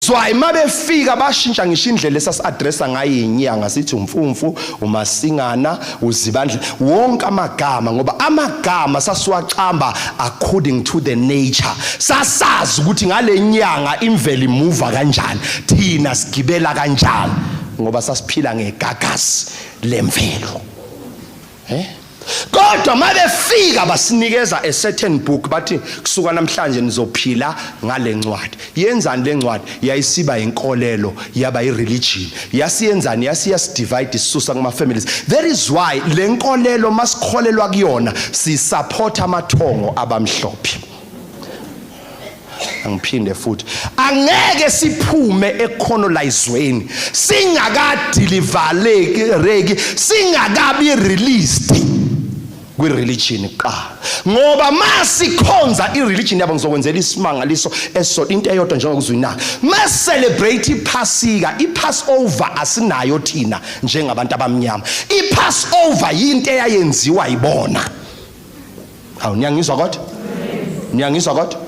Why mabefika bashintsha ngisho indlela esasi-addressa ngayo inyanga, sithi umfumfu, umasingana, uzibandla, wonke amagama, ngoba amagama sasiwacamba according to the nature. Sasazi ukuthi ngale nyanga imvelo imuva kanjani, thina sigibela kanjani, ngoba sasiphila ngegagasi lemvelo. Eh? Kodwa mabefika basinikeza a certain book, bathi kusuka namhlanje nizophila ngale ncwadi. Yenzani le ncwadi? Yayisiba inkolelo, yaba ireligion. Yasiyenzani? Yasiyasi-divide, isisusa kuma families. That is why le nkolelo masikholelwa kuyona sisupport amathongo abamhlophe. Angiphinde futhi, angeke siphume ecolonizweni singakadelivereki, singakabi released kwi-religion kuqala, ngoba masikhonza i-religion yabo, ngizokwenzela isimangaliso esisodwa, into eyodwa njengokuzwinaka. Ma-celebrate iphasika, i-Passover asinayo thina njengabantu abamnyama. I-Passover yinto eyayenziwa yibona. Hawu, niyangizwa kodwa? Niyangizwa kodwa?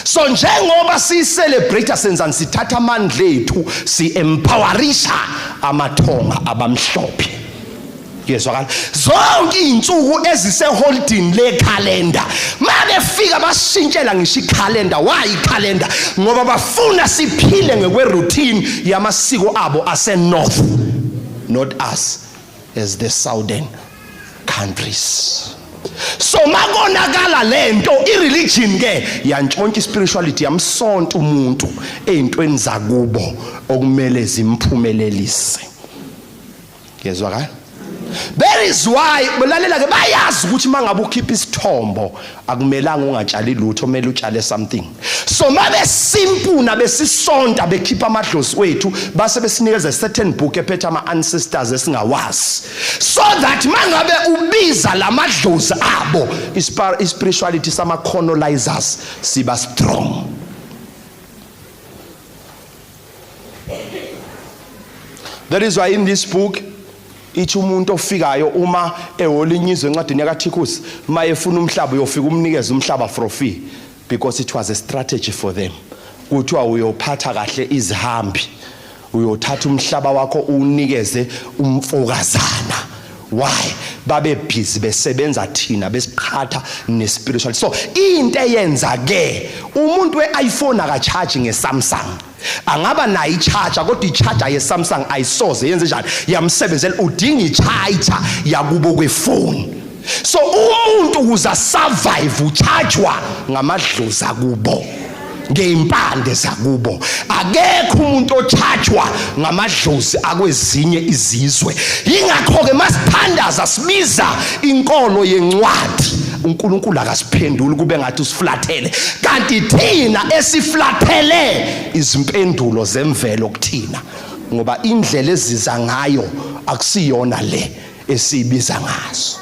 So njengoba si-celebrate senzani? Sithatha amandla ethu, si-empowerisha amathonga abamhlophe. Yezwakala? Zonke izinsuku eziseholidini lekhalenda, mabefika bashintshela ngisho ikhalenda. Why ikhalenda? Ngoba bafuna siphile ngekwe-routine yamasiko abo ase-north, not us as the southern countries. So makonakala lento, ireligion ke yantshontsha ispirituality, yamsonta umuntu ezintweni zakubo okumele zimphumelelise. Ngezwakala? That is why belalela ke, bayazi ukuthi mangabe ukhipha isithombo akumelanga ungatshali lutho, kumele utshale something. So mabe simpuna besisonta bekhipha amadlozi wethu, base besinikeza certain book ephethe ama ancestors esingawazi, so that mangabe ubiza lamadlozi abo, ispirituality sama colonizers siba strong. That is why in this book ithi umuntu ofikayo uma ehola izwe encwadini yakaThikusi, mayefuna umhlaba uyofika umnikeze umhlaba for free, because it was a strategy for them. Kuthiwa uyophatha kahle izihambi, uyothatha umhlaba wakho uwunikeze umfokazana. Why? Babe busy besebenza thina besiqhatha nespiritual. So into eyenza ke umuntu we-iPhone akacharge ngeSamsung, angaba nayo i-charger, kodwa i-charger ye-Samsung ayisoze yenze njani yamsebenzela, udinga i-charger yakubo kwefoni. So umuntu ukuze survive uchargewa ngamadlozi akubo, ngeimpande zakubo. Akekho umuntu ochargewa ngamadlozi akwezinye izizwe. Yingakho ke masithandaza sibiza inkolo yencwadi, uNkulunkulu akasiphenduli, kube ngathi usiflathele, kanti thina esiflathele izimpendulo zemvelo kuthina, ngoba indlela eziza ngayo akusiyona le esiyibiza ngazo.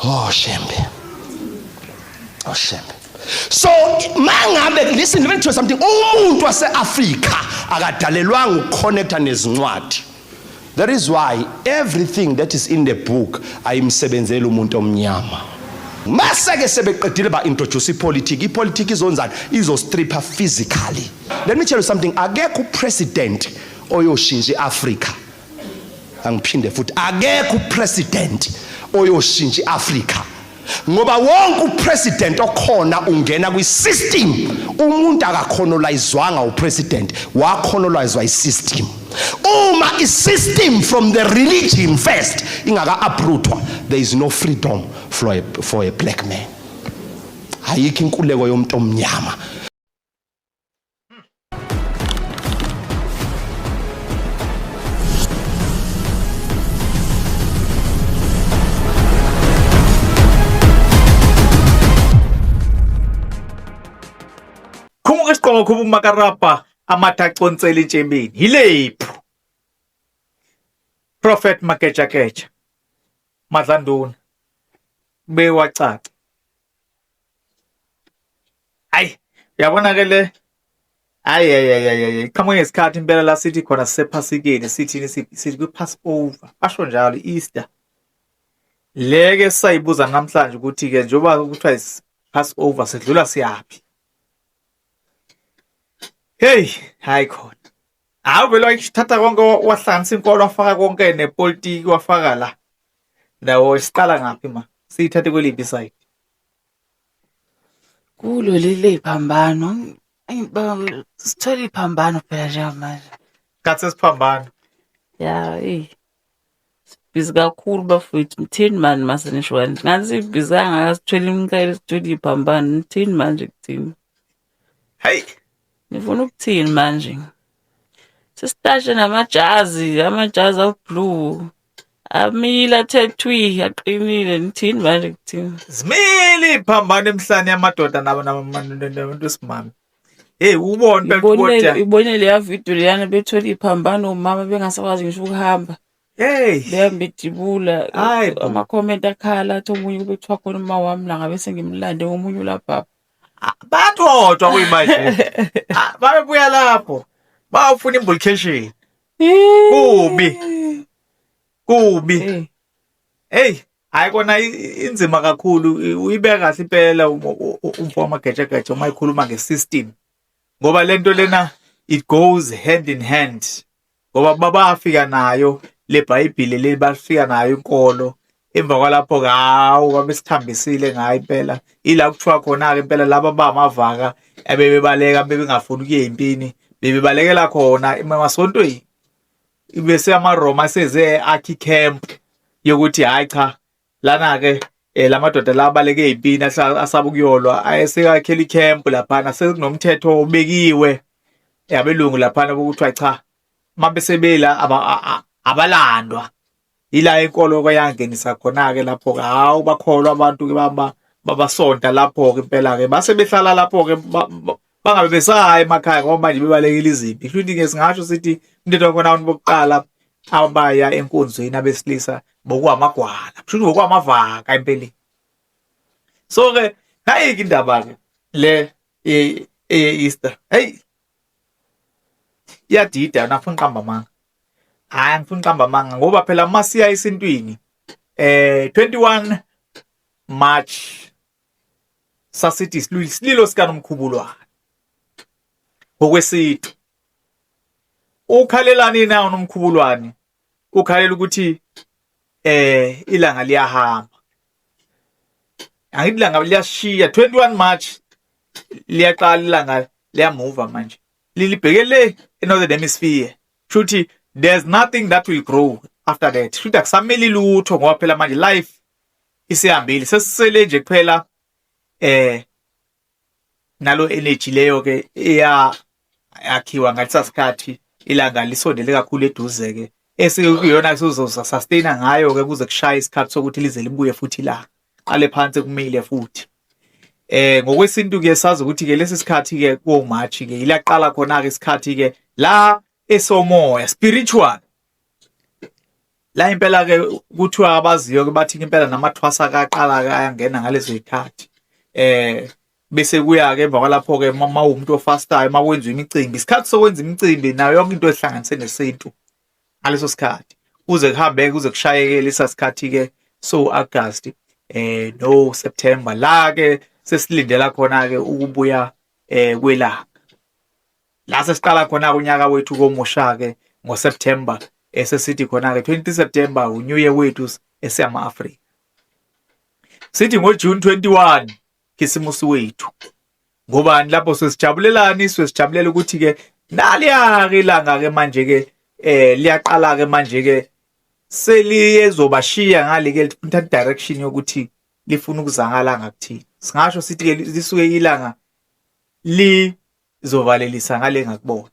Oh shembe, oh shembe. So mangabe, listen, let me tell you something, umuntu waseAfrika akadalelwanga ukuconnecta nezincwadi. That is why everything that is in the book ayimsebenzeli umuntu omnyama. Mase-ke sebeqedile ba-introduce ipolitiki. Ipolitiki izonzani? Izostripha physically. Let me tell you something, akekho upresident oyoshintsha i-Afrika. Angiphinde futhi, akekho upresident oyoshintsha i-Afrika, ngoba wonke upresident okhona ungena kwi-system. Umuntu akakhonolizwanga upresident, wakhonolizwa i-system. Uma i-system from the religion first ingaka-uprootwa, there is no freedom for a black man. Ayikho inkuleko yomuntu omnyama. Khumuka isiqongo, khumuka umakarabha, amathe aconsela intshebeni. Yilephu. Prophet Magejageja. Madlanduna. Bewacaca. Hayi, uyabona ke le. Hayi hayi hayi hayi. Qhamuke ngesikhathi impela la sithi khona sisephasikeni, sithini, sithi kwi Passover. Asho njalo Easter. Le ke sisayibuza namhlanje ukuthi ke njengoba kuthiwa is Passover, sidlula siyaphi? Hey, hayi khona. Hawu vele wayithatha konke wahlanganisa inkolo wafaka konke nepolitiki wafaka la. Ndawo siqala ngaphi ma? Siyithathe kweliphi side? Kulo leli phambano. Sithole iphambano phela njengamanje. Kathi sesiphambano. Ya, eyi. Sibhizi kakhulu bafowethu. Nithini mani mase nisho kanje? Ngathi sibhizi kangaka sithwele imiqhele sithwele iphambano. Nithini manje kuthini? Hey. Nifuna ukuthini manje? Sesitashe namajazi, amajazi awu-blue. Amile athe thwi, aqinile. Nithini manje kuthini? Zimile iphambano emhlane yamadoda nabo nabantu besimame. Hey ubone phela Ibone ukuthi ibone leya video leyana bethwele iphambano omama bengasakwazi ngisho ukuhamba. hey Behamba bedibula Hayi bo. ama-comment akhala athi omunye kube kuthiwa khona uma wami la ngabe sengimlande omunye ulapha. Bayathotshwa kuyimanje. Ah, babebuya lapho. Bawufuna imbulication. Kubi. Kubi. Eh, Hey, hayi kona inzima kakhulu uyibeka kahle impela umfo wamagejegeje uma ikhuluma ngesystem. Ngoba lento lena it goes hand in hand. Ngoba babafika nayo leBhayibheli leli bafika nayo inkolo emva kwalapho ke hawu babesithambisile ngayo impela ila kuthiwa khona ke impela laba bamavaka abebebaleka bebengafuni ukuya empini bebebalekela khona emasontweni bese amaRoma seze akhi camp yokuthi hayi cha lana ke lamadoda la abaleke ezimpini asaba ukuyolwa ayesekakhela icamp laphana sekunomthetho obekiwe abelungu laphana bokuthiwa cha mabesebela abalandwa ila inkolo kwayangenisa khona ke lapho ke hawu bakholwa abantu ke baba babasonta lapho ke impela ke base behlala lapho ke bangabe besaya emakhaya ngoba manje bebalekile izimpi kusho ukuthi ke singasho sithi umthetho wakhona abantu bokuqala abaya enkonzweni abesilisa bokuwamagwala kusho ukuthi bokuwamavaka empeleni so ke nayike indaba ke le eye-Easter hey iyadida yona afuna uqamba amanga hayi angifuni uqamba amanga ngoba phela masiya esintwini 21 March sasithi isililo sikaNomkhubulwane ngokwesintu ukhalelani na uNomkhubulwane ukhalela ukuthi ilanga liyahamba angithi ilanga liyashiya 21 March liyaqala ilanga liyamuva manje lilibheke le eNorthern Hemisphere shuthi there's nothing that will grow after that shuthi akusameli lutho ngoba phela manje life isihambile sesisele nje kuphela nalo energy leyo ke eya yakhiwa ngalesa sikhathi ilanga lisondele kakhulu eduze ke esikuyona sizoza sustain ngayo ke kuze kushaye isikhathi sokuthi lize libuye futhi ilanga qale phansi kumile futhi ngokwesintu ke sazi ukuthi ke lesi sikhathi ke ko March ke ilaqala khona ke isikhathi ke la esomoya spiritual la impela ke kuthiwa abaziyo ke bathi impela namathwasa akaqala ke ayangena ngalezo zikhathi bese kuya ke emva kwalapho ke uma uwumuntu ofastayo uma kwenziwa imicimbi isikhathi sokwenza imicimbi nayo yonke into ehlanganise nesintu ngaleso sikhathi kuze kuhambe kuze kushayeke lesa sikhathi ke so August no September la ke sesilindela khona ke ukubuya kwelanga la sesiqala khona unyaka wethu komusha ke ngoSeptember esesithi khona ke 20 September uNew Year wethu esiyama Afrika sithi ngoJune 21 khisimusi wethu ngobani lapho sesijabulelani sesijabulela ukuthi ke naliya ke ilanga ke manje ke liyaqala ke manje ke seliyezobashiya ngale ke lithatha direction yokuthi lifuna ukuzangala ngakuthini singasho sithi ke lisuke ilanga lizovalelisa ngale ngakubona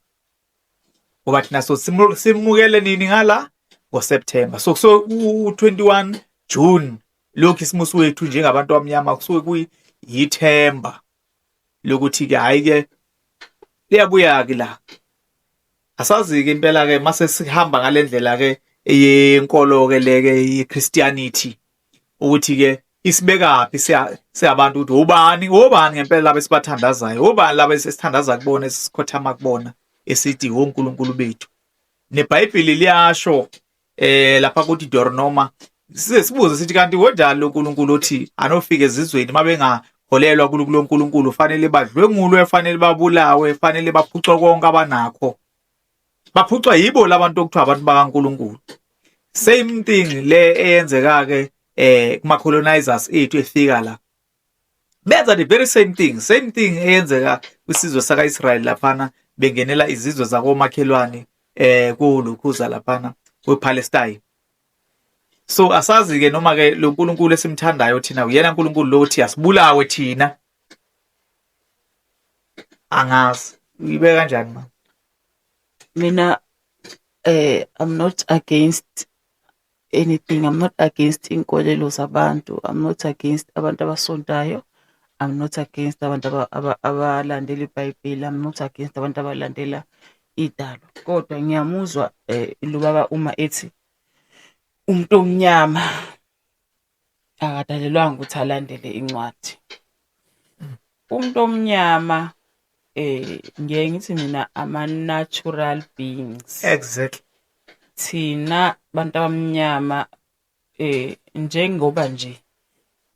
ngoba thina so simukele nini ngala ngoSeptember so so u21 June lo khisimusi wethu njengabantu abamnyama kusuke kuyithemba lokuthi ke hayi ke liyabuya ke la asazi ke impela ke mase sihamba ngalendlela ke eyenkolo ke leke yeChristianity ukuthi ke isibekaphi siyabantu ukuthi obani obani ngempela laba esibathandazayo obani laba esithandaza kubona esikhothama kubona esithi oNkulunkulu bethu neBhayibheli liyasho lapha kuthi Deuteronomy size sibuze sithi kanti wonjani loNkulunkulu othi anofika ezizweni mabengakholwa bangakholelwa kulo nkulunkulu fanele badlwengulwe, fanele babulawe, fanele baphucwe konke abanakho. Baphucwa yibo labantu okuthiwa abantu bakaNkulunkulu. Same thing le eyenzeka ke kuma colonizers ethu efika la, benza the very same thing, same thing eyenzeka kwisizwe saka-Israyeli laphana, bengenela izizwe zakomakhelwane kulukhuza laphana kwePalestine. So asazi ke noma ke lo nkulunkulu esimthandayo thina uyena uNkulunkulu lo uthi asibulawe thina. Angazi uyibe kanjani ma. Mina I'm not against anything. I'm not against inkolelo zabantu. I'm not against abantu abasontayo. I'm not against abantu abalandela iBhayibheli. I'm not against abantu abalandela idalo. Kodwa ngiyamuzwa lo baba uma ethi umuntu omnyama akadalelwanga ukuthi alandele incwadi. Umuntu omnyama, ngiye ngithi mina ama-natural beings. Thina bantu abamnyama, njengoba nje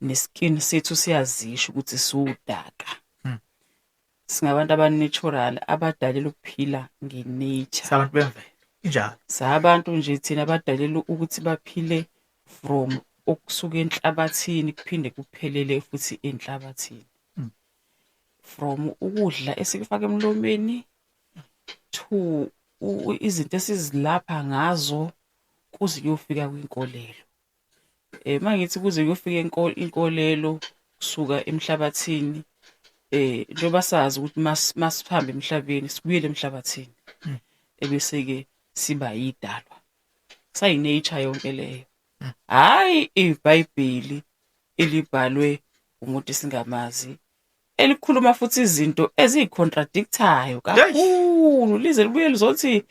neskin sethu siyazisho ukuthi siwudaka. Singabantu aba-natural abadalelwe ukuphila nge-nature. Sabantu bemvelo injalo. Sabantu nje thina abadalelwe ukuthi baphile from okusuka enhlabathini kuphinde kuphelele futhi enhlabathini. From ukudla esikufaka emlomeni to izinto esizilapha ngazo kuze kuyofika kwinkolelo. Mangithi kuze kuyofika inkolelo kusuka emhlabathini, njengoba sazi ukuthi masihamba emhlabeni sibuyele emhlabathini, ebese-ke siba yidalwa. Kusayi-nature yonke leyo. Hhayi iBhayibheli elibhalwe umuntu esingamazi, elikhuluma futhi izinto eziyi-contradict-ayo kakhulu, lize libuye lizothi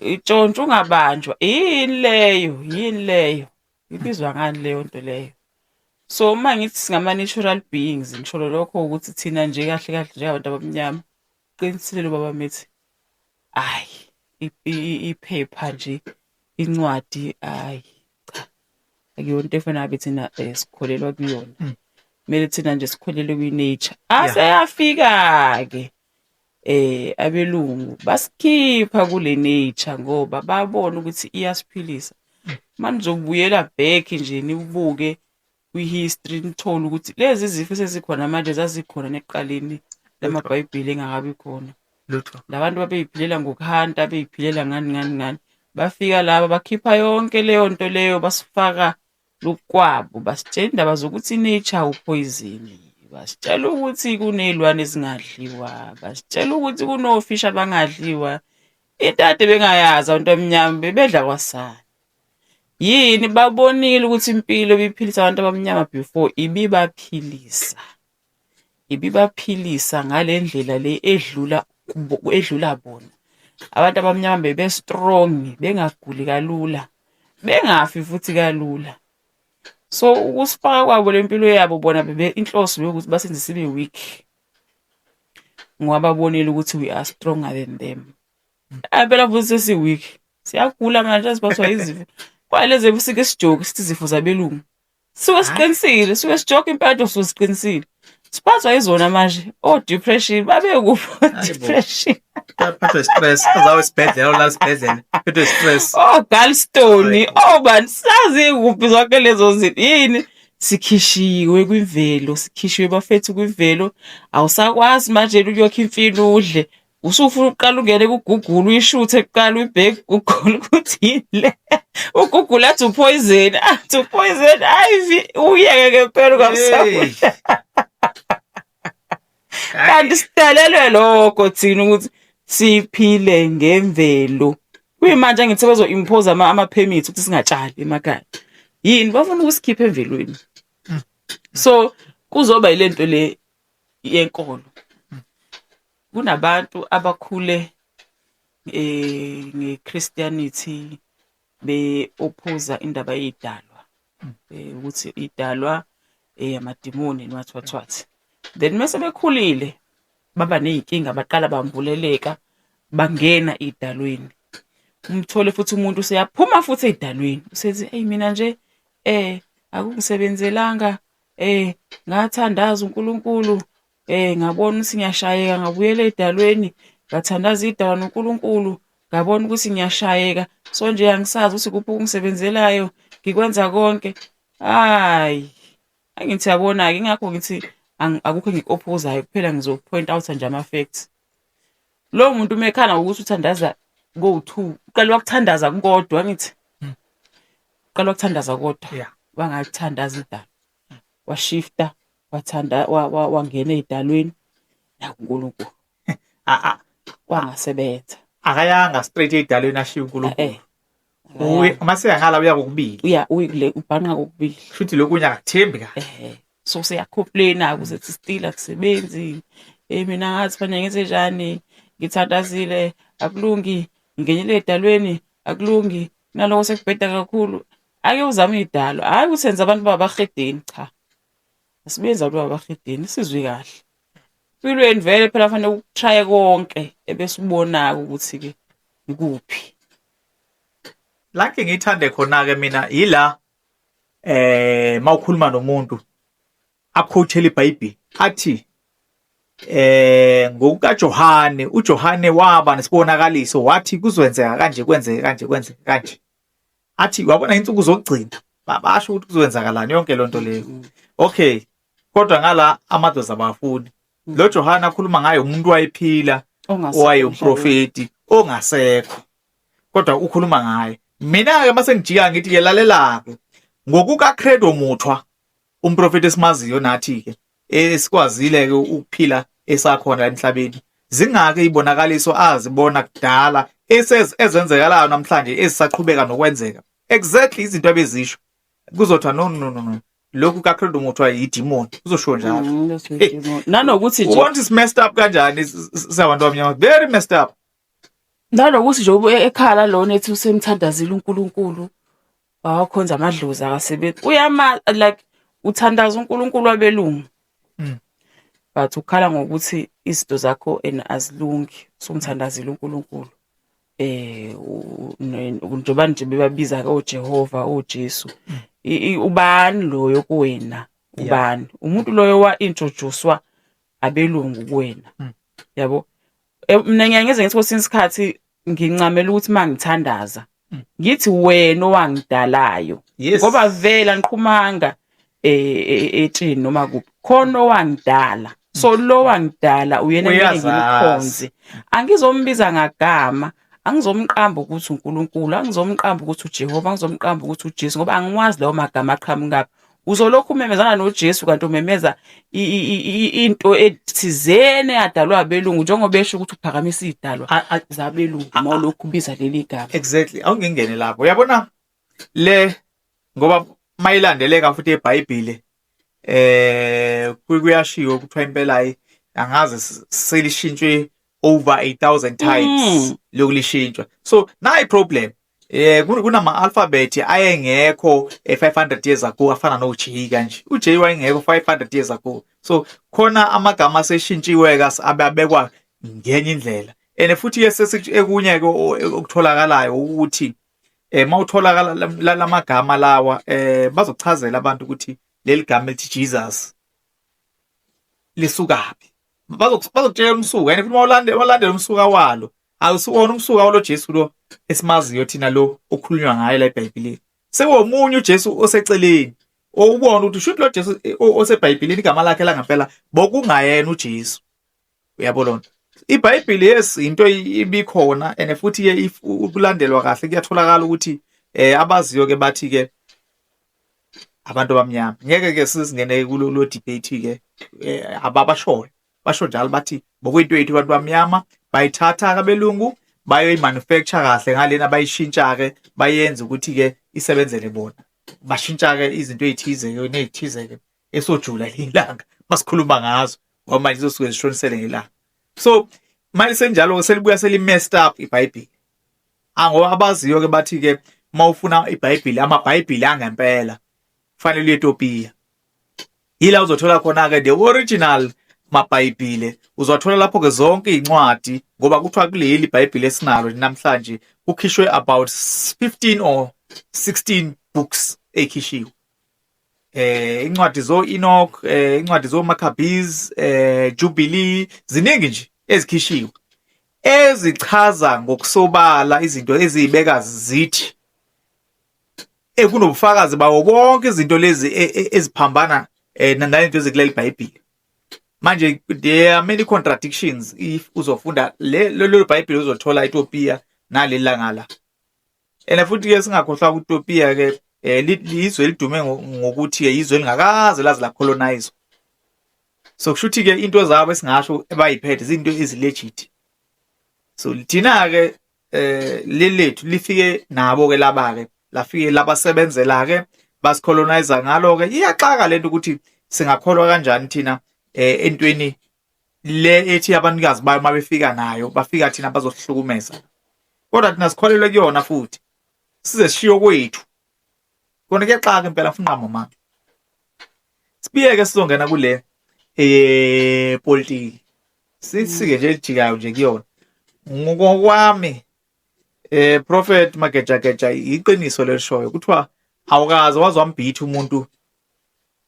itshontsho ungabanjwa. Yini leyo? Yini leyo? Ibizwa ngani leyo nto leyo? So uma ngithi singama-natural beings, ngisholo lokho ukuthi thina nje kahle kahle njengabantu abamnyama, qinisile lo baba methi, hhayi iphepha nje, incwadi, hhayi cha, akuyona into efana ngabe thina sikholelwa kuyona. Kumele thina nje sikholelwe kwi-nature. Aseyafika-ke abelungu basikhipha kule nature ngoba babona ukuthi iyasiphilisa. Manje nizobuyela back nje nibuke kwi-history, nithole ukuthi lezi zifo esezikhona manje zazikhona nekuqaleni lamabhayibheli engakabi khona. Lutho. Labantu babeyiphilela ngokuhanta, beyiphilela ngani ngani ngani. Bafika laba bakhipha yonke leyo nto leyo, basifaka lokwabo, basitshela indaba zokuthi nature upoison, basitshela ukuthi kuney'lwane ezingadliwa, basitshela ukuthi kunofishi abangadliwa. Into kade bengayazi abantu abamnyama, bebedla kwasani. Yini? Babonile ukuthi impilo ebiphilisa abantu abamnyama before ibibaphilisa. Ibibaphilisa ngale ndlela le edlula edlula bona. Abantu abamnyama bebe strong, bengaguli kalula, bengafi futhi kalula. So ukusifaka kwabo lempilo yabo bona bebe inhloso yokuthi basenze sibe weak. Ngoba babonile ukuthi we are stronger than them. Ah, phela futhi sesi weak. Siyagula manje, siphathwa izifo. Kwalezi ebusika isijoki sithi izifo zabelungu. Suke siqinisile, suke sijoka impela, suke siqinisile. Siphathwa izona manje, o depression, babe kuphi depression? Phathwe stress, azawe esibhedlela, olala esibhedlela, phethwe stress. Oh gallstone, oh man, sazi kuphi zonke lezo zinto. Yini? Sikhishiwe kwimvelo, sikhishiwe bafethu kwimvelo. Awusakwazi manje ukuyokha imfino udle. Usufuna ukuqala ungene ku-Google uyishuthe kuqala, uyibheke ku-Google ukuthi yini le. UGoogle athi upoison, athi upoison ivy, uyeke ke phela ungamsakudla. Kanti sidalelwe lokho thina ukuthi siphile ngemvelo. Kuyimanje angithi bezo-impose ama-permit ukuthi singatshali emakhaya. Yini? Bafuna ukusikhipha emvelweni. So kuzoba yilento le yenkolo. Kunabantu abakhule nge-Christianity be-opposa indaba yey'dalwa, ukuthi idalwa amadimoni what what what. Then mase bekhulile baba ney'nkinga, baqala bambuleleka, bangena ey'dalweni. Umthole futhi umuntu useyaphuma futhi ey'dalweni, usethi eyi mina nje akungisebenzelanga. Ngathandaza uNkulunkulu, ngabona ukuthi ngiyashayeka, ngabuyela edalweni, ngathandaza idalwa noNkulunkulu, ngabona ukuthi ngiyashayeka. So nje angisazi ukuthi kuphi okungisebenzelayo, ngikwenza konke. Hhayi, angithi yabona-ke, ingakho ngithi akukho engikophuzayo kuphela ngizo-point out nje ama-facts. Lowo muntu uma ekhala ngokuthi uthandaza kowu-two, uqale wakuthandaza kodwa angithi? Uqale wakuthandaza kodwa. Wangathandaza idalo. Washifta, wathanda wangena ey'dalweni nakuNkulunkulu. Wangasebenza. Akayanga straight ey'dalweni ashiye uNkulunkulu. Uye uma seyangala uya kokubili. Uya uyikule ubhanqa kokubili. Shuthi lokhu akakuthembi kahle. So seyacomplaina ukuze ethi still akusebenzi. Mina ngathi fanele ngenze njani? Ngithandazile akulungi, ngingenile edalweni akulungi. Naloko sekubheda kakhulu. Ake uzame idalo. Hayi ukuthi senza abantu babahedeni cha. Asibenzi abantu babahedeni sizwe kahle. Empilweni vele phela fanele ukutraye konke ebese ubona ukuthi ke ikuphi. La ke ngithande khona ke mina yila mawukhuluma nomuntu akhothele iBhayibheli athi ngokukaJohane uJohane waba nesibonakaliso wathi kuzwenzeka kanje kwenzeke kanje kwenzeke kanje athi wabona insuku zokugcina basho ukuthi kuzowenzakalani yonke lonto leyo. Okay, kodwa ngala amadoda abafuni lo Johane akhuluma ngaye umuntu wayephila owayewumprofeti ongasekho kodwa ukhuluma ngaye. Mina ke mase ngijika ngithi ke lalela ke ngokuka Credo Muthwa umprofeti esimaziyo nathi ke esikwazile ke ukuphila esakhona emhlabeni zingake ibonakaliso azibona kudala ezenzekalayo namhlanje ezisaqhubeka nokwenzeka exactly izinto abezisho kuzothiwa no no no no lokhu kaCredo Muthwa yidemon uzosho njalo. Nanokuthi nje ubona ukuthi messed up kanjani sabantu abamnyama, very messed up. Nanokuthi nje ekhala lona ethi usemthandazile uNkulunkulu wakhonza amadlozi akasebenzi uyama like uthandaza uNkulunkulu wabelungu. But ukhala ngokuthi izinto zakho and azilungi usumthandazile uNkulunkulu. Njengoba nje bebabiza ke oJehova oJesu ubani loyo kuwena ubani umuntu loyo wa introducewa abelungu kuwena. Yabo, mina ngiyaye ngize ngithi kwesinye isikhathi ngincamela ukuthi mangithandaza ngithi wena owangidalayo ngoba vele angiqhumanga etsheni noma kuphi khona owangidala so lo wangidala uyena kumele ngimkhonze angizombiza ngagama angizomqamba ukuthi uNkulunkulu angizomqamba ukuthi uJehova angizomqamba ukuthi uJesu ngoba angiwazi lawo magama aqhamukaphi uzolokhu umemezana noJesu kanti umemeza into ethizeni eyadalwa abelungu njengoba esho ukuthi uphakamisa idalwa zabelungu uma ulokhu ubiza leli gama. Exactly, awungingene lapho uyabona le ngoba mayilandeleka futhi eBhayibhile kuyashiwo kuthiwa impela angaze selishintshwe over 8000 times lokulishintshwa so nayi problem kunama alphabet ayengekho 500 years ago afana no J kanje u J wayengekho 500 years ago so khona amagama aseshintshiwe ka abekwa ngenye indlela and futhi ke ekunye ke okutholakalayo ukuthi mawutholakala lamagama lawa bazochazela abantu ukuthi leli gama elithi Jesus lisukaphi bazokutshela umsuka and futhi mawulandela umsuka walo awusuwona umsuka walo Jesu lo esimaziyo thina lo okhulunywa ngaye la eBhayibhelini sekuwomunye uJesu oseceleni owubona ukuthi shuthi lo Jesu oseBhayibhelini igama lakhe langempela bokungayena uJesu uyabo lonto iBhayibheli yes into ibikhona and futhi ke ukulandelwa kahle kuyatholakala ukuthi abaziyo ke bathi ke abantu abamnyama ngeke ke sizingene kulo lo debate ke ababashoyo basho njalo bathi bokuyinto yethu abantu abamnyama bayithatha abelungu bayoyimanufacture kahle ngalena bayishintsha ke bayenza ukuthi ke isebenzele bona bashintsha ke izinto ezithize ke nezithize ke esojula ilanga masikhuluma ngazo ngoba manje izosuke zishonisele ngelanga so manje senjalo selibuya seli messed up iBhayibheli angoba abaziyo ke bathi ke mawufuna iBhayibheli amaBhayibheli angempela kufanele uye eTopiya yila uzothola khona ke the original mabhayibhile uzothola lapho ke zonke izincwadi ngoba kuthiwa kuleli iBhayibheli esinalo namhlanje kukhishwe about 15 or 16 books ekhishiwe. Incwadi zo Enoch, incwadi zo Maccabees, Jubilee, ziningi nje ezikhishiwe ezichaza ngokusobala izinto eziyibeka zithi ekunobufakazi bawo bonke izinto lezi eziphambana nalento ezikuleli Bhayibheli. Manje there are many contradictions if uzofunda le lelo Bhayibheli uzothola eTopiya naleli langala. And futhi ke singakhohlwa ukuthi ke lizwe elidume ngokuthi ke izwe elingakaze laze lacolonize. So kusho ukuthi ke into zabo esingasho abayiphethe izinto ezilegit. So thina ke lelethu lifike nabo ke laba ke lafike labasebenzela ke basicolonize ngalo ke. Iyaxaka lento ukuthi singakholwa kanjani thina entweni le ethi abanikazi bayo mabefika nayo bafika thina bazosihlukumeza, kodwa thina sikholelwe kuyona futhi size sishiyo kwethu kona. Kuyaxaka impela mfunqamo mama. Sibiyeke sizongena kule politiki, sisike nje elijikayo nje kuyona. Ngokwami, Prophet Magejageja, iqiniso lelishoyo kuthiwa awukaze waze wambhitha umuntu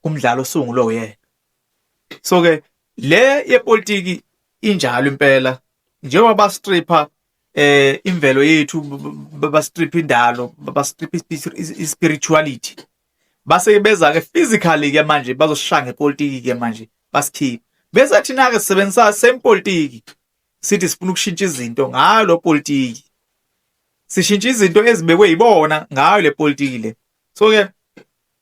kumdlalo osungulwe uyena. So ke le yepolitiki injalo impela, njengoba bastripha imvelo yethu, bastrip indalo, bastrip spirituality, base beza ke physically ke manje bazosishaya ngepolitiki ke manje basikhipha, bese thina ke sisebenzisa same politiki, sithi sifuna ukushintsha izinto ngayo lo politiki, sishintsha izinto ezibekwe yibona ngayo le politiki le. So ke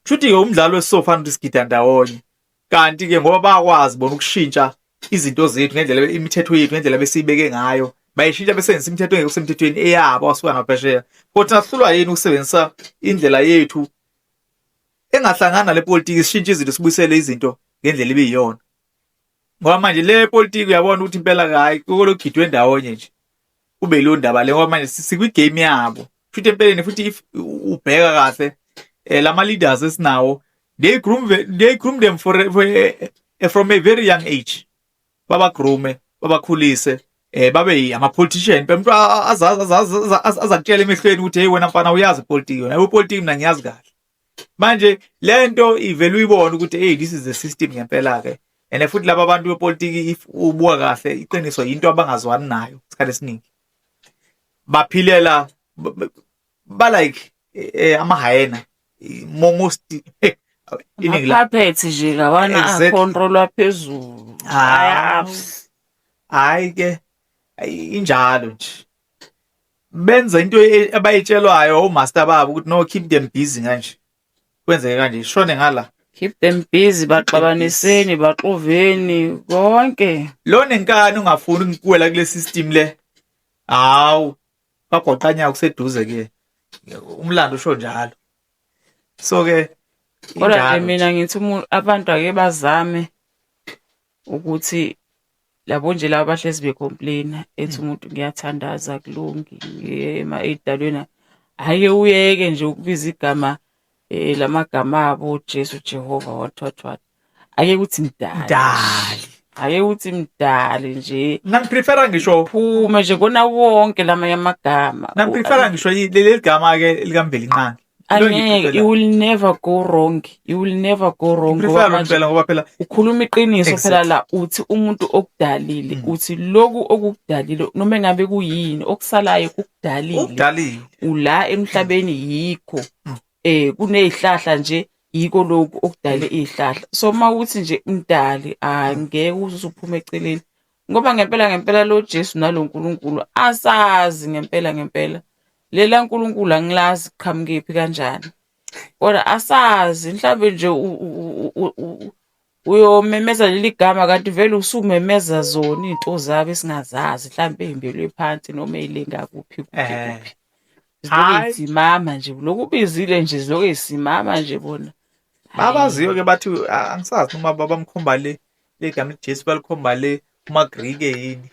kushuthi ke umdlalo wesofana ukuthi sigida ndawonye, kanti ke ngoba bayakwazi bona ukushintsha izinto zethu ngendlela, imithetho yethu ngendlela besiyibeke ngayo bayishintsha, besebenzisa imithetho engekho semthethweni eyabo asuka ngaphesheya. Kodwa sihlulwa yini ukusebenzisa indlela yethu engahlangana nale politiki, sishintshe izinto, sibuyisele izinto ngendlela ibiyiyona? Ngoba manje le politiki uyabona ukuthi impela hayi, kulogidwe ndawonye nje kube leyo ndaba le, ngoba manje sikwi-game yabo futhi empeleni. Futhi if ubheka kahle, lama leaders esinawo, they groom them for from a very young age, babagroome, babakhulise, babe ama politician. Umuntu azakutshela emehlweni ukuthi, "Hey wena mfana, uyazi ipolitiki wena, ipolitiki mina ngiyazi kahle." Manje lento ivele uyibone ukuthi, hey, this is the system ngempela ke. And futhi laba bantu bepolitiki, if ubuka kahle iqiniso, into abangazwani nayo isikhathi esiningi baphilela ba like ama hyena most iningi la. Ama-puppets nje lawana acontrolwa phezulu. Hayi ke, injalo nje, benza into abayitshelwayo omaster babo ukuthi, "No, keep them busy kanje, kwenzeke kanje, shone ngala." Keep them busy, baxabaniseni, baxoveni konke. Lo nenkani ungafuni ukuwela kule system le, hawu, bagoqanya kuseduze ke, umlando usho njalo. So ke Kodwa nje injalo. Mina ngithi abantu ake bazame ukuthi labo nje laba bahlezi becomplaina, ethi umuntu ngiyathandaza kulungi, ngiye ey'dalweni, ake uyeke nje ukubiza igama lamagama abo, Jesu, Jehova, what what what, ake kuthi Mdali. Mdali. Ake kuthi Mdali nje. Mina ngiprefera ngisho phume nje kona wonke lamanye amagama. Mina ngiprefera ngisho leli gama ke likaMvelinqangi. Angeke, you will never go wrong, you will never go wrong. Prefer ngoba manje impela, ngoba phela ukhuluma iqiniso phela. La uthi umuntu okudalile, uthi loku okukudalile noma engabe kuyini okusalayo kukudalile. Ukudalile. Ula emhlabeni yikho kunezihlahla nje, yiko lokhu okudale izihlahla. So uma uthi nje Mdali, angeke uze uphume eceleni, ngoba ngempela ngempela lo Jesu nalo nkulunkulu asazi ngempela ngempela, lela nkulunkulu angilazi qhamukephi kanjani, kodwa asazi mhlawumbe nje uyomemeza leli gama kanti vele usumemeza zona iy'nto zabo esingazazi, mhlawumbe ey'mbelwe phansi noma ey'lenga kuphi kuphi kuphi, zilokhu Hhayi. ey'simama nje, lokhu ubizile nje, zilokhu ey'simama nje bona. Abaziyo ke bathi angisazi noma bamkhomba le gama liJesu, balikhomba le kumaGrike yini,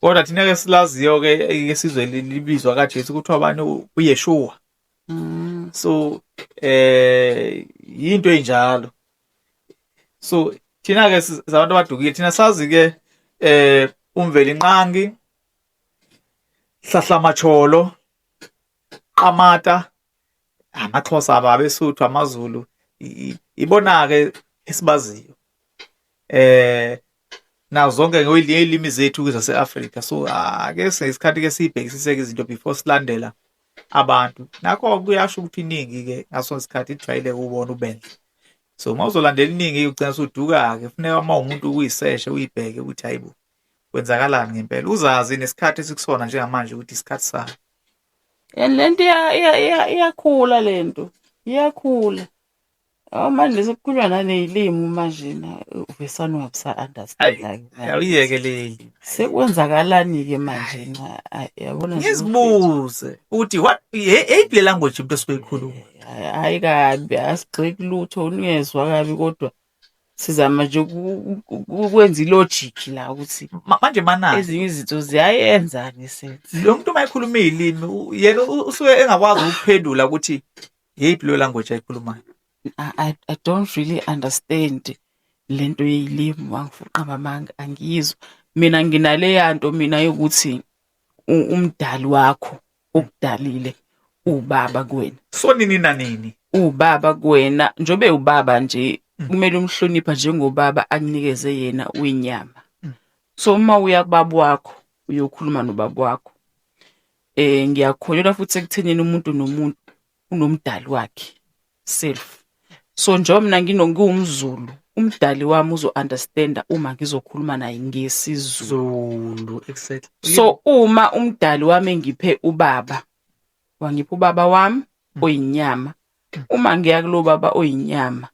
kodwa thina ke silaziyo ke ke sizwe libizwa kaJesu kuthiwa bani, uYeshua. So yinto enjalo. So thina ke sabantu abadukile, thina sazi ke uMvelinqangi, Hlahlamacholo, Qamata, amaXhosa, ababeSuthu, amaZulu. Ibona ke esibaziyo. Nazo zonke ngeyilimi zethu zase-Afrika, so ake isikhathi ke siyibhekisise ke izinto before silandela abantu. Nakho kuyasho ukuthi iningi ke ngaso isikhathi ijwayele ukubona ubendle. So uma uzolandela iningi ugcina usuduka-ke, funeka uma umuntu uyiseshe uyibheke ukuthi hayibo kwenzakalani ngempela, uzazi nesikhathi esikusona njengamanje ukuthi isikhathi sani. And lento iyakhula, lento iyakhula. Awu, manje sekukhulunywa naney'limu manje na uvesane ungabusa-understand. Awuyeke leli. Sekwenzakalani-ke manje na? Ayi, yabona nje. Ngizibuze ukuthi what eyiphi le language umuntu osuke eyikhuluma. Hhayi kabi, asigxeki lutho, ungezwa kabi, kodwa sizama nje ukwenza i-logic la ukuthi Manje mana ezinye izinto ziyayenza ngesense. Lo muntu uma ekhuluma iy'limi yena usuke engakwazi ukuphendula ukuthi yeyiphi leyo language ayikhulumayo. I don't really understand lento yey'limi, angifuni amanga, angiyizwa. Mina nginaleya nto mina yokuthi umdali wakho okudalile ubaba kuwena. So nini nanini. Ubaba kuwena, njengoba ubaba nje kumele umhlonipha njengobaba akunikeze yena uyinyama. So uma uya kubaba wakho uyokhuluma nobaba wakho. Ngiyakholelwa futhi ekuthenini umuntu nomuntu unomdali wakhe self. So njengoba mina ngiwumZulu, umdali wami uzo-understanda uma ngizokhuluma naye ngesiZulu. Zulu, exactly. So uma umdali wami engiphe ubaba, wangipha ubaba wami oyinyama. Uma ngiya kulo baba oyinyama,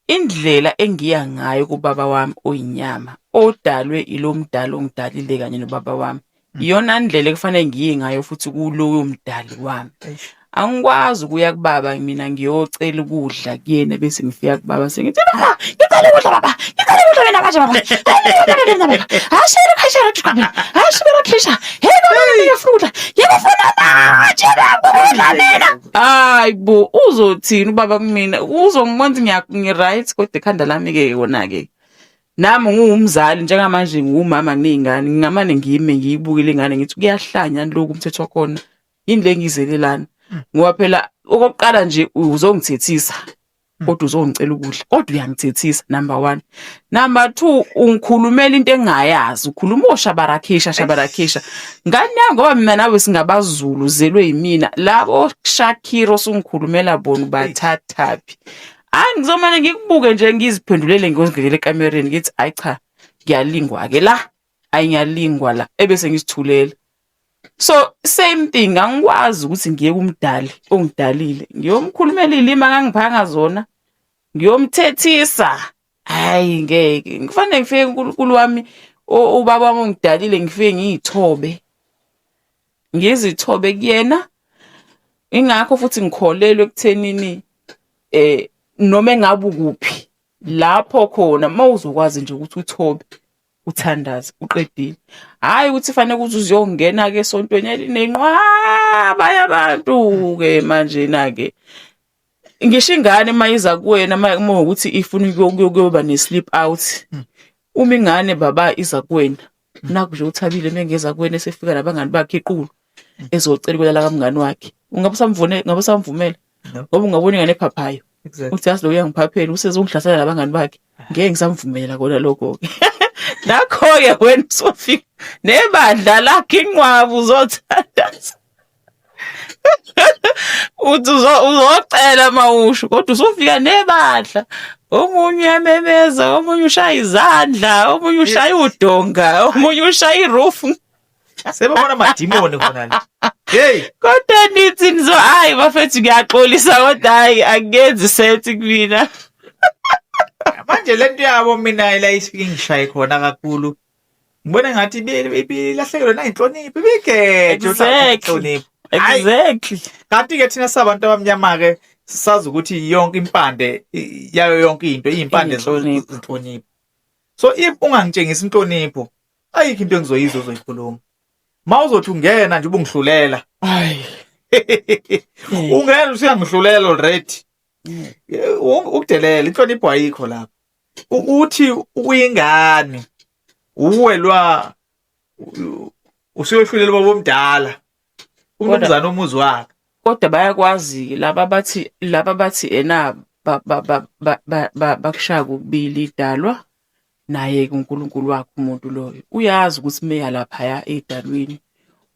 indlela engiya ngayo kubaba wami oyinyama odalwe ilo mdali ongidalile kanye nobaba wami, iyona ndlela ekufanele ngiye ngayo futhi kuloyo mdali wami. Angikwazi ukuya kubaba mina ngiyocela ukudla kuyena, bese ngifika kubaba sengithi, "Baba, ngicela ukudla, baba, ngicela ukudla mina manje, baba. Hey baba, ngifuna ukudla, ngikufuna manje baba, ukudla mina." Hayi bo, uzothini ubaba kumina? Uzongibona ngi-right, kodwa ekhanda lami-ke kona-ke nami ngiwumzali njengamanje, ngiwumama, nginey'ngane, ngingamane ngime ngiyibukele ingane ngithi kuyahlanya lokhu, umthetho wakhona yini le ngizelelana, ngoba phela okokuqala nje uzongithethisa, kodwa uzongicela ukudla, kodwa uyangithethisa, number one. Number two, ungikhulumela into engingayazi, ukhuluma oshabarakhisha shabarakhisha, ngani yami, ngoba mina nawe singabaZulu, uzelwe yimina. Labo Shakira osungikhulumela bona ubathathaphi? Hayi, ngizomane ngikubuke nje, ngiziphendulele, ngiyozingekela ekamereni ngithi, "Hayi cha, ngiyalingwa-ke la, ayi ngiyalingwa la," ebese ngizithulela. So same thing, angikwazi ukuthi ngiye kumdali ongidalile ngiyomkhulumela iy'limi akangiphanga zona, ngiyomthethisa. Hhayi ngeke, ngifanele ngifike kuNkulunkulu wami, ubaba wami ongidalile, ngifike ngiy'thobe, ngizithobe kuyena. Ingakho futhi ngikholelwa ekuthenini noma engabe ukuphi lapho khona, uma uzokwazi nje ukuthi uthobe, uthandaze, uqedile. Hhayi ukuthi fanele ukuthi uzuyongena-ke esontweni elinenqwaba yabantu-ke manje-na-ke. Ngisho ingane uma iza kuwena, uma ukuthi ifuna ukuyoba ne-sleep out, uma ingane baba iza kuwena, nakhu nje uThabile mengeza kuwena esefika nabangani bakhe iqulu, ezocela ukulala kamngani wakhe, ungabe usamvune, ungabe usamvumela? Ngoba ungabona ingane ephaphayo, uthi, "Yazi lo uyangiphaphela, usezongihlasela nabangani bakhe, ngeke ngisamvumela kona lokho-ke." Nakho-ke wena usofika nebandla lakhe inqwabu, uzothandaza, uthi uzocela mawusho, kodwa usufika nebandla, omunye uyamemeza, omunye ushaya izandla, omunye ushaya udonga, omunye ushaya i-roof. Sebebona amadimoni khona le. Hey. Kodwa nithi nizo, hayi bafethu, ngiyaxolisa, kodwa hayi, akuyenzi sense kumina. Manje lento yabo mina la isifike ngishaye khona kakhulu. Ngibona ngathi ibilahlekelwe nayinhlonipho, ibigeje inhlonipho. Kanti ke thina sabantu abamnyama ke sazi ukuthi yonke impande yayo yonke into iyimpande zenhlonipho. So if ungangitshengisa inhlonipho, ayikho into engizoyizwa uzoyikhuluma. Ma uzothi ungena nje ubungihlulela. Hayi. Ungena usuyangihlulela already. Ukudelela, inhlonipho ayikho lapho. Uthi uyingane, uwelwa usuyohlulela ubaba omdala, umnumzana omuzi wakhe. Kodwa bayakwazi laba bathi ena Bakushaya kokubili idalwa naye-ke uNkulunkulu wakhe umuntu loyo. Uyazi ukuthi meya laphaya edalweni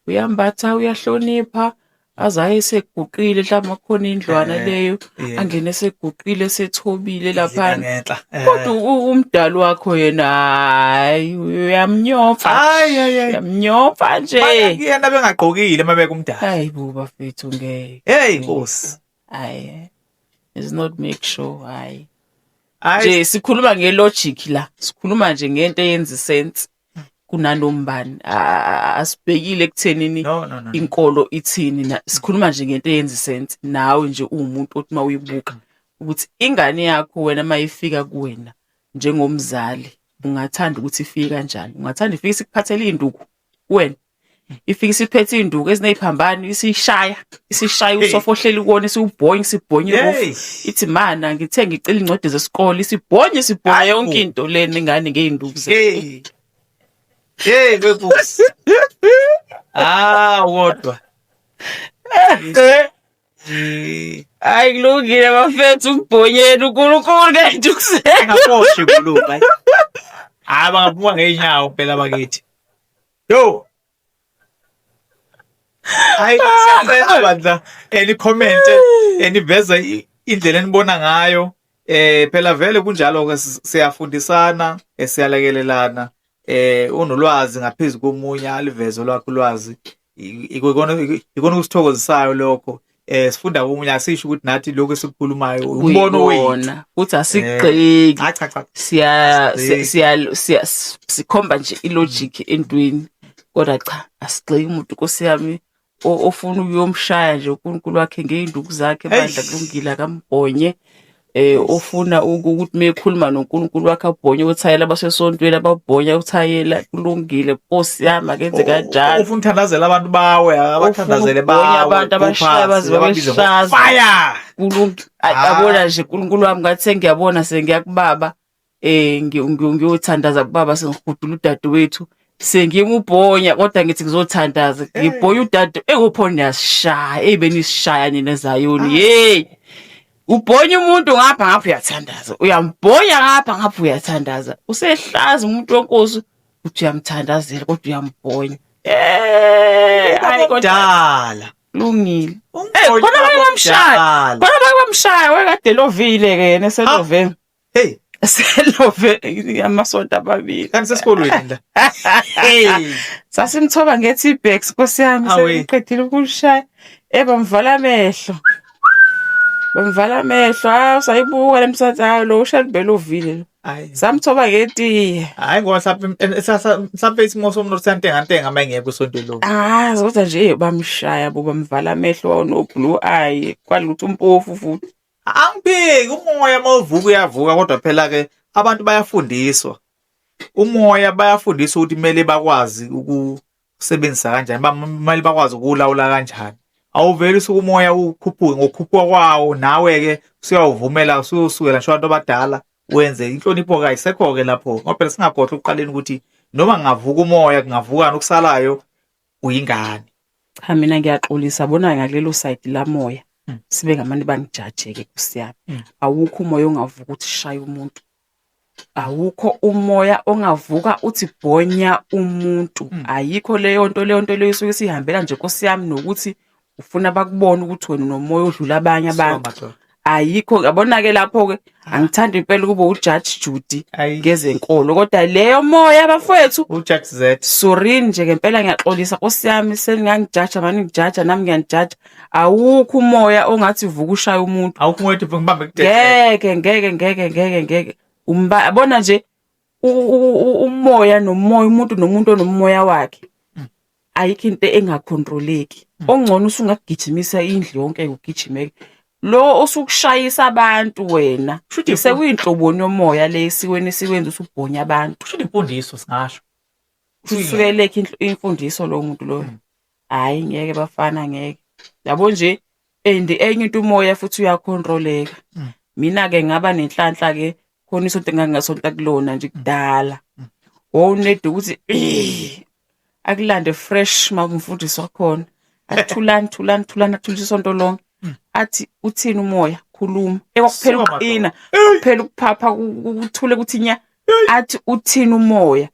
uyambatha, uyahlonipha, aze aye eseguqile mhlawumbe kukhona indlwana leyo, angene eseguqile esethobile laphana. Ngenhla. Kodwa umdali wakho yena hhayi uyamnyofa. Hayi hayi hayi. Uyamnyofa nje. Baya kuyena bengagqokile uma bekumdala. Hayi bo bafethu ngeke. Hey Nkosi. Hayi. It's not make sure hayi. Hayi Nje sikhuluma ngelogic la. Sikhuluma nje ngento eyenza sense kunanombani. Asibhekile ekuthenini no no no. inkolo ithini na sikhuluma nje ngento eyenza sense nawe nje uwumuntu othi mawuyibuka ukuthi ingane yakho wena mayifika kuwena njengomzali ungathanda ukuthi ifike kanjani, ungathanda ifike isikuphathele induku kuwena, ifike isiphethe iy'nduku eziney'phambano isishaya isishaya usofa ohleli kuwona isiwubhonye isibhonye Hey. irofu ithi mana ngithe ngicela iy'ncwadi zesikole isibhonye isibhonye Hayi bo. yonke into lena ingane ngey'nduku Hey. Hey Nkosi. Ah kodwa. Eh. Hayi kulungile bafethu ukubhonyeni uNkulunkulu kanti ukusela. Engaboshwe kulunga. Hayi bangaphuma ngeenyawo phela bakithi. Yo. Hayi siyacela bandla any comment eniveza indlela enibona ngayo phela vele kunjalo ke siyafundisana, siyalekelelana, unolwazi ngaphezulu komunye aliveze olwakhe ulwazi, ikona okusithokozisayo lokho, sifunda komunye, asisho ukuthi nathi lokho esikukhulumayo umbono wethu. Kuyibona futhi asigxeki. Cha cha cha. Siya Asigxeki. siya siya sikhomba nje ilogic entweni, kodwa cha asigxeki umuntu Nkosi yami ofuna ukuyomshaya nje uNkulunkulu wakhe ngey'nduku zakhe bandla kulungile akambhonye, ofuna ukuthi mekhuluma noNkulunkulu wakhe abhonye uthayela abasesontweni ababhonya uthayela kulungile Nkosi yami akenze kanjalo. Ufuna uthandazela abantu bawe, abathandazele Ufuna ukubhonya bawe abantu abashaya baze babehlaza. Fire. Kulungile Ah. yabona nje uNkulunkulu wami ngathi sengiyabona sengiyakubaba, ngiyothandaza kubaba sengihudula udadewethu sengimubhonya kodwa ngithi ngizothandaza ngibhonya udade ekupho niyasishaya ebenisishaya nina Zayoni hey ubhonya umuntu ngapha ngapha uyathandaza uyambhonya ngapha ngapha uyathandaza usehlaza umuntu wenkosi uthi uyamthandazela kodwa uyambhonya hayi kodwa Dala. kulungile. Khona abanye bamshaya, khona abanye bamshaya wayekade lovile ke yena eselove. Hey. Selove amasonto amabili. Kanti sesikolweni la. Hey. Sasimthoba nge-T-Bags Nkosi yami Awe. seqedile ukushaya. Bamvala amehlo. Bamvala amehlo. Hawu sayibuka lemsatha hawu lo ushalibele uvile lo. Hayi. Samthoba ngetiye. Hayi ngoba mhlawumbe mhlawumbe isimo somnotho siyantengantenga uma engekho esontweni lo. Ah, kodwa nje bamshaya bo bamvala amehlo wawuno blue eye. Kwalutho umpofu futhi. Angiphiki umoya mawuvuka uyavuka, kodwa phela ke abantu bayafundiswa. Umoya bayafundiswa ukuthi kumele bakwazi ukusebenzisa kanjani, kumele bakwazi ukulawula kanjani. Awuveli usuke umoya ukhuphuke ngokukhuphuka kwawo, nawe ke usuyawuvumela, usuyosukela ngisho abantu abadala wenze inhlonipho kayisekho ke lapho, ngoba phela singakhohlwa ukuqaleni ukuthi noma kungavuka umoya kungavukani okusalayo uyingane. Cha mina ngiyaxolisa bona ngakulelo side lamoya sibe ngabantu bangijaje-ke Nkosi yami. Awukho umoya ongavuka uthi shaya umuntu. Awukho umoya ongavuka uthi bhonya umuntu. Ayikho leyo nto, leyo nto leyo isuke isihambela nje Nkosi yami nokuthi ufuna bakubone ukuthi wena unomoya odlula abanye abantu. Madoda. Ayikho yabona-ke lapho-ke angithandi impela ukuba uJudge Judy Ayi. ngezenkolo kodwa leyo moya bafowethu uJudge Z. Sorry nje ngempela ngiyaxolisa Nkosi yami seningangijaja mani ngijaja nami ngiyanijaja. Awukho umoya ongathi vuka ushaya umuntu. Awukho umoya othi ngibambe kudede. Ngeke ngeke ngeke ngeke ngeke. Umba yabona nje umoya nomoya umuntu nomuntu onomoya wakhe. Ayikho into engakhontroleki. Ongcono usungagijimisa indlu yonke ugijimeke. Lo osukushayisa abantu wena. Shuthi Sekuyinhloboni yomoya le esiweni esikwenza usubhonya abantu. Kusho imfundiso singasho. Usukelekho imfundiso lo muntu loyo. Hayi ngeke bafana ngeke. Yabo nje and enye into umoya futhi uyakhontroleka. Mina ke ngaba nenhlanhla ke khona isonto engangingasonta kulona nje kudala. Wawunede ukuthi akulande fresh makumfundisi wakhona. Athulani thulani thulani athulisa isonto lonke. Athi uthini umoya? Khuluma. Ekwakuphela Suka ukuqina, madoda. kuphela ukuphapha kuthule kuthi nya athi uthini umoya.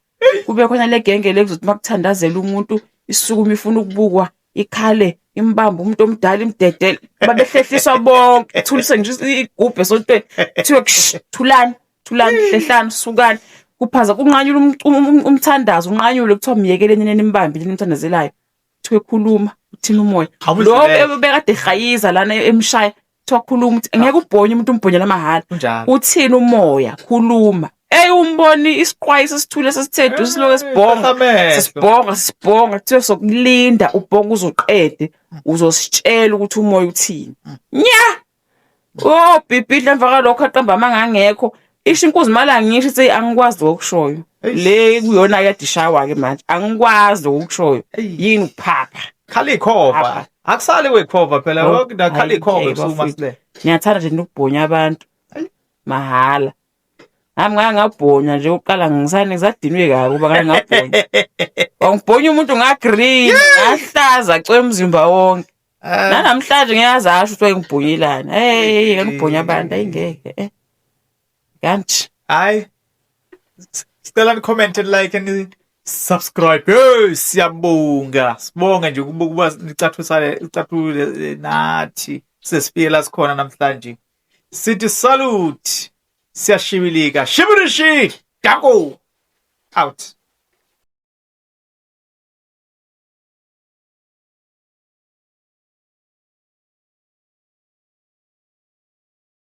Kube khona le genge le kuzothi makuthandazela umuntu isukume ifuna ukubukwa ikhale imbamba umuntu omdala imdedele babehlehliswa bonke thulise nje igubhe esontweni kuthiwe "Ksh, thulani thulani hlehlani sukani kuphaza kunqanyulwe umthandazo unqanyulwe kuthiwa myekeleni nini nimbambile nimthandazelayo kuthiwe khuluma uthini umoya lo Awuzwele. bekade ehayiza lana emshaya kuthiwa khuluma uthi ngeke ubhonye umuntu umbhonyela mahhala Kunjalo. uthini umoya khuluma ey umboni isiqwayi sesithule sesithe du siloke sibhonga Thatha amehlo. sisibhonga sisibhonga kuthiwe sokulinda ubhonga uzoqede uzositshela ukuthi umoya uthini nya oh bhibhidla emva kwalokho aqamba amanga angekho isho inkuzi mala ngisho ithi angikwazi okushoyo le kuyona kuyadishawa ke manje angikwazi okushoyo yini ukuphapha Khala ikhova. Phapha. Akusali kwekhova phela Oh, yonke indawo khala hayi, ikhova nje, ebusuku bafowethu. masile. Ngiyathanda nje nokubhonya abantu mahhala. Nami ngake ngabhonya nje uqala ngisane ngisadinwe kabi kuba ngake ngabhonya. Wangibhonya umuntu ngagreen, ngahlaza cwe umzimba wonke. Eh. Nanamhlanje ngiyazi asho ukuthi wayengibhonyelani. Hey, yena ubhonya abantu ayingeke. Eh. Kanti Hayi. Sicela ni comment and like and subscribe. Hey, siyabonga. Sibonga nje ukuba ukuba nicathusane icathule eh, nathi. Sesifike la sikhona namhlanje. Sithi salute. Siyashibilika. Shibirishi. Danko. Out.